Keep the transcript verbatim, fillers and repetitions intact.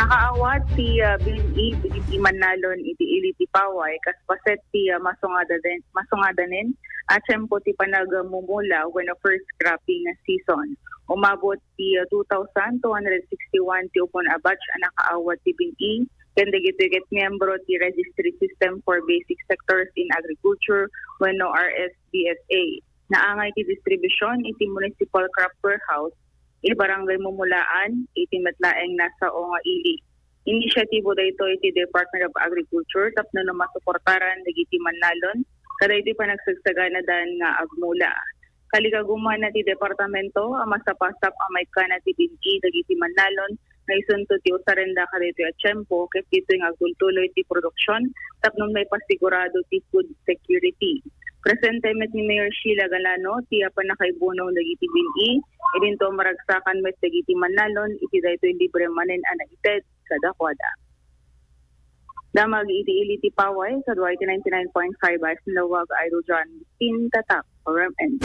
Nakaawat ti ah, bin-i dagiti mannalon iti ili ti paway kas paset ti ah, masungadanen, masungadanen a tiempo ti panagmumula wenno first cropping season. Umabot ti ah, two thousand two hundred sixty-one ti umuna a batch a nakaawat ti bin-i ken dagitoy ket miyembro ti Registry System for Basic Sectors in Agriculture wenno R S B S A. Naangay ti distribution iti Municipal Crop Warehouse iti Barangay Mumulaan iti met laeng nasao nga ili. Inisyatibo daytoy ti Department of Agriculture tapno no masuportaran dagiti mannalon kadaytoy panagsagsaganada nga agmula. Kalikagumana ti departamento a masapasap a maikkana ti bin-i dagiti mannalon nga isunto ti usarenda kadaytoy a tiempo ket ditoy nga agtultuloy ti produksyon tapno maipasigurado ti food security. Presente met ni Mayor Sheila Galano ti a pannakaibunong dagiti bin-i, idinto maragsakan met dagiti mannalon iti daytoy libre manen a naited kadakuada. Damag iti ili ti paway, kadua iti ninety-nine point five Ice Lawag, Idol John Mistin, Tatak, R M N.